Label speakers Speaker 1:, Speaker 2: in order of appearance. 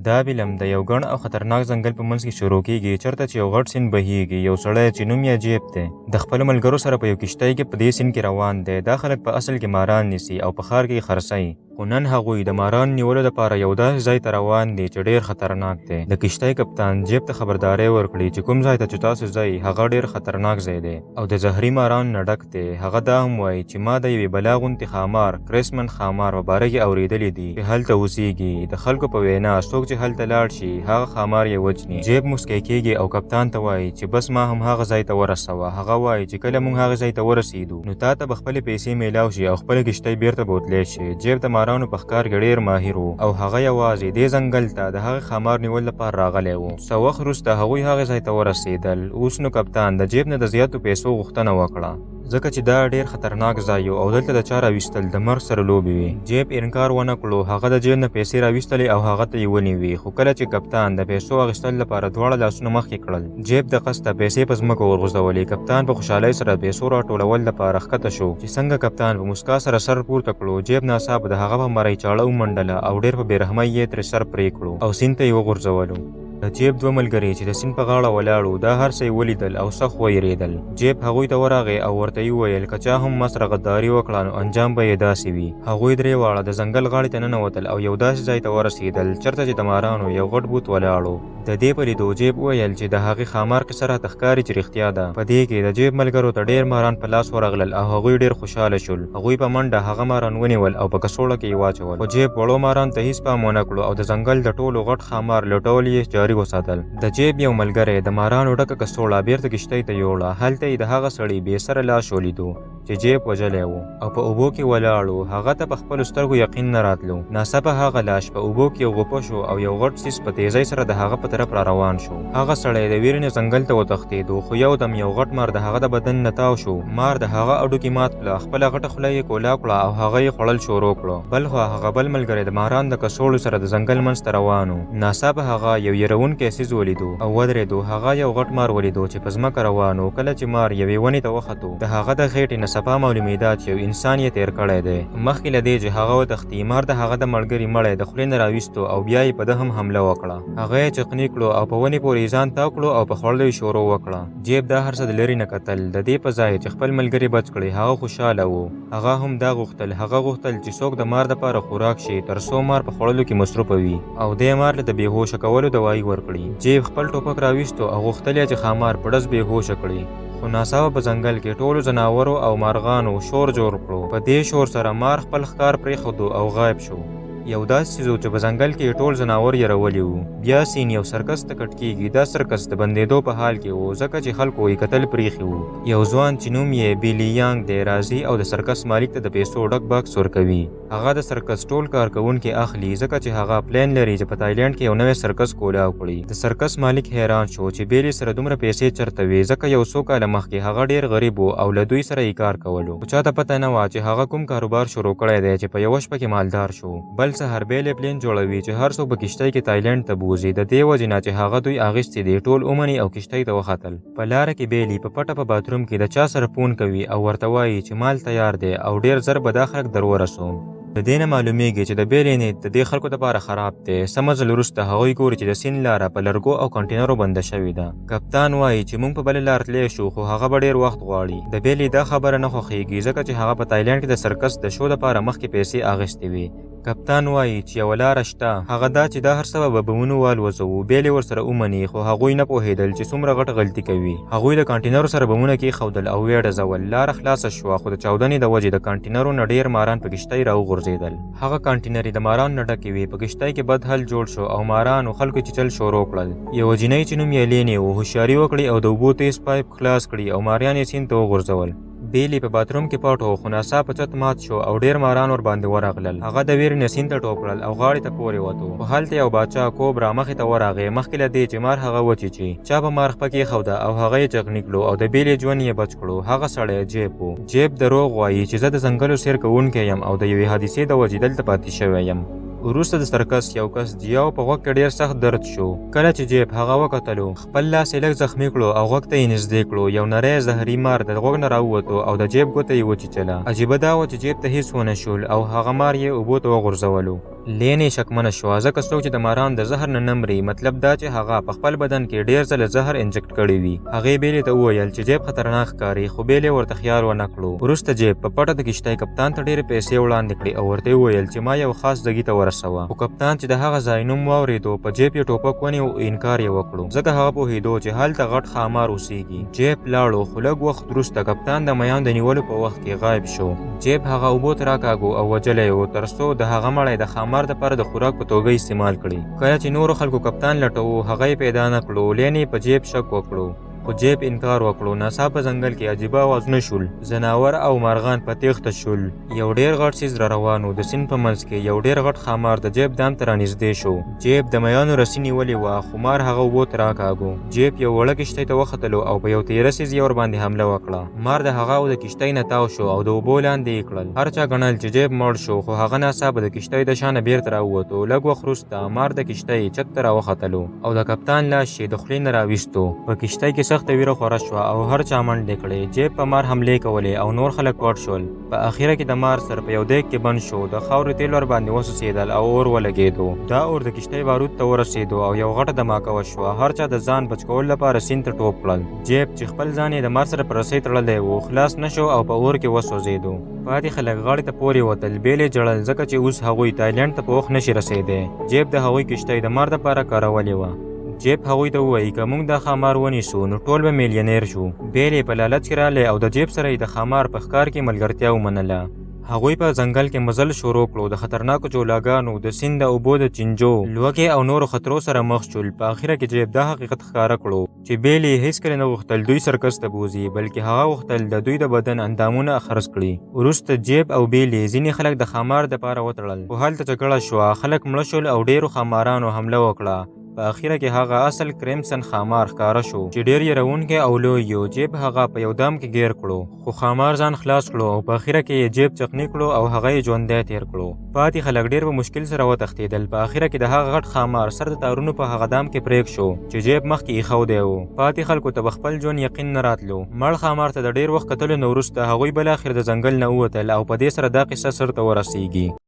Speaker 1: دا فلم د یو ګڼ او خطرناک ځنګل په منځ کې شروع کیږي، چرته چې یو غټ سیند بهیږي. یو سړی چې نوم یې جیب دی د خپلو ملګرو سره په یو کښتۍ کې په دې سیند کې روان دی. دا خلک په اصل کې ماران نیسي او په ښار کې خرڅوي، خو نن هغوی د ماران نیولو لپاره یو داسې ځای ته روان دي چې ډېر خطرناک دی. د کښتۍ کپتان جیب ته خبرداری ورکړي چې کوم ځای ته چې تاسو ځئ هغه ډېر خطرناک ځای دی او د زهري ماران نه ډک دی. هغه دا هم وایي چې ما د یوې بلا غوندې ښامار، کریسمن ښامار په باره کې اورېدلي دي چې هلته اوسیږي. د خلکو په وینا څوک چې هلته لاړ شي هغه ښامار یې وژني. جیب موسکی کیږي او کپتان ته وایي چې بس ما هم هغه ځای ته ورسوه. هغه وایي چې کله موږ هغه ځای ته ورسېدو نو تا ته به خپلې پیسې میلاو شي او خپله کښتۍ بیرته بوتلی شي. جیب د مارانو په ښکار کې ډېر ماهر و او هغه یوازې دې ځنګل ته د هغې ښامار نیولو لپاره راغلی و. څه وخت وروسته هغوی هغې ځای ته ورسېدل. اوس نو کپتان د جیب نه د زیاتو پیسو غوښتنه وکړه، ځکه چې دا ډېر خطرناک ځای و او دلته د چا راویستل د مرګ سره لوبې وې. جیب انکار ونه کړو، هغه د جیب نه پیسې راویستلې او هغه ته یې ونیوې. خو کله چې کپتان د پیسو اخیستلو لپاره دواړه لاسونه مخکې کړل، جیب د قصده پیسې په ځمکه ورغورځولې. کپتان په خوشحالۍ سره د پیسو راټولولو لپاره ښکته شو چې څنګه کپتان په موسکا سره سر پورته کړو، جیب ناڅاپه د هغه په مرۍ چاړه ومنډله او ډېر په بې رحمۍ یې ترې سر پرې کړو او سیند ته یې وغورځولو. د جیب دوه ملګري چې د سیند په غاړه ولاړ وو دا هر څه یې ولیدل او سخت ویرېدل. جیب هغوی ته ورغی او ورته یې وویل که چا هم ما سره غداري وکړه نو انجام به یې داسې وي. هغوی درې واړه د ځنګل غاړې ته ننوتل او یو داسې ځای ته ورسېدل چرته چې د مارانو یو غټ بوت ولاړ و. د دې په لیدو جیب وویل چې د هغې ښامار قصه راته ښکاري چې رښتیا ده. په دې کې د جیب ملګرو ته ډېر ماران په لاس ورغلل او هغوی ډېر خوشحاله شول. هغوی په منډه هغه ماران ونیول او په کڅوړه کې یې واچول، خو جیب وړو ماران ته هیڅ پام ونه کړو او د ځنګل د ټولو غټ ښامار لټول یې جاري وساتل. د جیب یو ملګری د مارانو ډکه کڅوړه بیرته کښتۍ ته یوړه. هلته یې د هغه سړي بې سره لاش ولیدو چې جیب وژلی و او په اوبو کې ولاړ و. هغه ته په خپلو سترګو یقین نه راتلو. ناڅاپه هغه لاش په اوبو کې غوپه شو او یو غټ څیز په تیزۍ سره د هغه په طرف را روان شو. هغه سړی د ویرې نه ځنګل ته وتښتېدو، خو یو دم یو غټ مار د هغه د بدن نه تاو شو. مار د هغه هډوکي مات کړه، خپله غټه خوله یې کولا کړه او هغه یې خوړل شروع کړو. بلخوا هغه بل ملګری د ماران د کڅوړو سره د ځنګل منځ ته روان و. ناڅاپه هغه یو یروونکی څیز ولیدو او ودرېدو. هغه یو غټ مار ولیدو چې په ځمکه روان و. کله چې مار یوې ونې ته وختو، د هغه د خېټې نه صفا معلومېده چې یو انسان یې تېر کړی دی. مخکې له دې چې هغه وتښتي، مار د هغه د ملګري مړی د خولې نه راویستو او بیا یې په ده هم حمله وکړه. هغه یې چقني کړو او په ونې پورې یې ځان تاو کړو او په خوړلو یې شروع وکړه. جیب دا هر څه د لرې نه کتل. د دې په ځای چې خپل ملګري بچ کړي هغه خوشحاله و. هغه هم دا غوښتل، هغه غوښتل چې څوک د مار دپاره خوراک شي تر څو مار په خوړلو کې مصروفه وي او دی مار له د بې هوشه کولو دوايي ورکړي. جیب خپل ټوپک راویستو او غوښتل یې چې ښامار په ډز بې هوشه کړي، خو ناڅاپه په ځنګل کې ټولو ځناورو او مارغانو شور جوړ کړو. په دې شور سره مار خپل ښکار پرېښودو او غایب شو. یو داسې څیز و چې په ځنګل کې یې ټول ځناور یرولي وو. بیا سین یو سرکس ته کټ کیږي. دا سرکس د بندېدو په حال کې و، ځکه چې خلکو یې کتل پرېښي وو. یو ځوان چې نوم یې بیلي یانګ دی راځي او د سرکس مالک ته د پیسو ډک باکس ورکوي. هغه د سرکس ټول کارکوونکي اخلي، ځکه چې هغه پلان لري چې په تایلند کې یو نوی سرکس کولاو کړي. د سرکس مالک حیران شو چې بیلي سره دومره پیسې چرته وې، ځکه یو څو کاله مخکې هغه ډېر غریب و او له دوی سره یې کار کولو، خو چاته پته نه وه چې هغه کوم کاروبار شروع کړی دی چې په یوه شپه کې مالدار شو. بل سهار بیلې پلین جوړوي چې هر څوک په کښتۍ کې تایلند ته بوځي. د دې وجې نه چې هغه دوی اخیستي دي ټول ومني او کښتۍ ته وختل. په لاره کې بیلي په پټه په باتروم کې د چا سره فون کوي او ورته وایي چې مال تیار دی او ډېر زر به دا خلک در ورسوم. د دې نه معلومیږي چې د بیلې نیت د دې خلکو دپاره خراب دی. څه مزل وروسته هغوی ګوري چې د سیند لاره په لرګو او کانټینرو بنده شوې ده. کپتان وایي چې موږ په بله لار تللی شو، خو هغه به ډېر وخت غواړي. د بیلې دا خبره نه خوښیږي، ځکه چې هغه په تایلند کې د سرکس د شو دپاره مخکې پیسې اخیستې وې. کپتان وایي چې یوه لاره شته، هغه دا چې دا هر څه به بمونو والوځوو. بیلې ورسره ومني، خو هغوی نه پوهېدل چې څومره غټه غلطي کوي. هغوی د کانټینرو سره بمونه کېښودل او ویې ډزول. لاره خلاصه شوه، خو د چاودنې د وجې د کانټینرو نه ډېر ماران په کښتۍ راوغورځېدل. هغه کانټینرې د مارانو نه ډکې وې. په کښتۍ کې بد حل جوړ شو او مارانو خلکو چیچل شروع کړل. یوه جینۍ چې نوم یې لینې و هوښیاري وکړي او د اوبو تیز پایپ خلاص کړي او ماریان یې سیند ته وغورځول. بیلي په باتروم کې پټ و، خو ناڅاپه چت مات شو او ډېر ماران ورباندې ورغلل. هغه د ویرې نه سیند ته ټوپ کړل او غاړې ته پورې وتو، خو هلته یو باچا کوبرا مخې ته ورغی. مخکې له دې چې مار هغه وچیچي، چا په مار خپه کېښوده او هغه یې چغني کړو او د بیلې ژوند یې بچ کړو. هغه سړی جیب و. جیب دروغ وایي چې زه د ځنګلو سیر کوونکی یم او د یوې حادثې د وجې دلته پاتې شوی یم. وروسته د سرکس یو کس جیاو په غوږ کې ډېر سخت درد شو. کله چې جیب هغه وکتلو، خپل لاس یې لږ زخمي کړو او غوږ ته یې نږدې کړو. یو نری زهري مار د غوږ نه راووتو او د جیب ګوته یې وچیچله. عجیبه دا وه چې جیب ته هیڅ ونه شول او هغه مار یې اوبو ته وغورځولو. لینې شکمنه شوه، ځکه څوک چې د ماران د زهر نه نه مري، مطلب دا چې هغه په خپل بدن کې ډیر ځله زهر انجکټ کړی وي. هغې بیلې ته وویل چې جیب خطرناک ښکاري، خو بیلې ورته خیال ونه کړو. وروسته جیب په پټه د کښتۍ کپتان ته ډېرې پیسې وړاندې کړې او ورته یې وویل چې ما یو خاص ځګي ته ورسوه. خو کپتان چې د هغه ځای نوم واورېدو، په جیب یې ټوپک ونیو او انکار یې وکړو، ځکه هغه پوهېدو چې هلته غټ ښامار اوسیږي. جیب لاړو، خو لږ وخت وروسته کپتان د میان د نیولو په وخت کې غایب شو. جیب هغه اوبو ته راکاږو او وژلی و، تر څو د هغه مړی د ښامار دپاره د خوراک په توګه استعمال کړي. کله چې نورو خلکو کپتان لټوو، هغه یې پیدا نه کړو. لینې په جیب شک وکړو، خو جیب انکار وکړو. ناڅاپه ځنګل کې عجیبه اوازونه شول. ځناور او مارغان په تېښته شول. یو ډیر غټ څیز را روان و. د سیند په منځ کې یو ډیر غټ ښامار د جیب دام ته رانږدې شو. جیب د میانو رسي نیولې وه، خو مار هغه اوبو ته راکاږو. جیب یو وړه کښتۍ ته وختلو او په یو تیره څیز یې ورباندې حمله وکړه. مار د هغه او د کښتۍ نه تاو شو او د اوبو لاندې یې کړل. هر چا ګڼل چې جیب مړ شو، خو هغه ناڅاپه د کښتۍ د شا نه بیرته راووتو. لږ وخت وروسته مار د کښتۍ چت ته راوختلو او د کپتان لاش یې د خولې نه راویستو. په کښتۍ کې سخته ویره خوره شوه او هر چا منډې کړې. جیب په مار حملې کولې او نور خلک پټ شول. په اخیره کې د مار سر په یو دیګ کې بند شو. د خاورې تیل ورباندې وسوځېدل او اور ولګېدو. دا اور د کښتۍ بارود ته ورسېدو او یو غټه دماکه وشوه. هر چا د ځان بچ کولو لپاره سیند ته ټوپ کړل. جیب چې خپل ځان یې د مار سره په رسۍ تړلی و، خلاص نه شو او په اور کې وسوځېدو. پاتې خلک غاړې ته پورې وتل. بیلې ژړل، ځکه چې اوس هغوی تایلنډ ته په وخت نشي رسېدی. جیب د هغوی کښتۍ د مار دپاره کارولې وه. جیب هغوی ته وویل، که موږ دا ښامار ونیسو نو ټول به میلیونیر شو. بیلې په لالچ کې راغلی او د جیب سره یې د ښامار په ښکار کې ملګرتیا ومنله. هغوی په ځنګل کې مزل شروع کړو. د خطرناکو جولاګانو، د سیند د اوبو د چینجو، لوږې او نورو خطرو سره مخ شول. په اخره کې جیب دا حقیقت ښکاره کړو چې بیلې هیڅکله نه غوښتل دوی سرکس ته بوځي، بلکې هغه غوښتل د دوی د بدن اندامونه خرڅ کړي. وروسته جیب او بیلې ځینې خلک د ښامار دپاره وتړل، خو هلته جګړه شوه، خلک مړه شول او ډیرو ښامارانو حمله وکړه. په اخیره کې هغه اصل کریمسن ښامار ښکاره شو چې ډیر یرونکی او لوی یو. جیب هغه په یو دام کې ګیر کړو، خو ښامار ځان خلاص کړو او په اخیره کې یې جیب چقني کړو او هغه یې ژوندی تیر کړو. پاتې خلک ډیر په مشکل سره وتښتېدل. په اخیره کې د هغه غټ ښامار سر د تارونو په هغه دام کې پرېک شو چې جیب مخکې ایښودی و. پاتې خلکو ته به خپل ژوند یقین نه راتلو. مړ ښامار ته د ډیر وخت کتلو نه وروسته هغوی بالاخره د ځنګل نه ووتل او په دې سره دا قصه سر ته ورسیږي.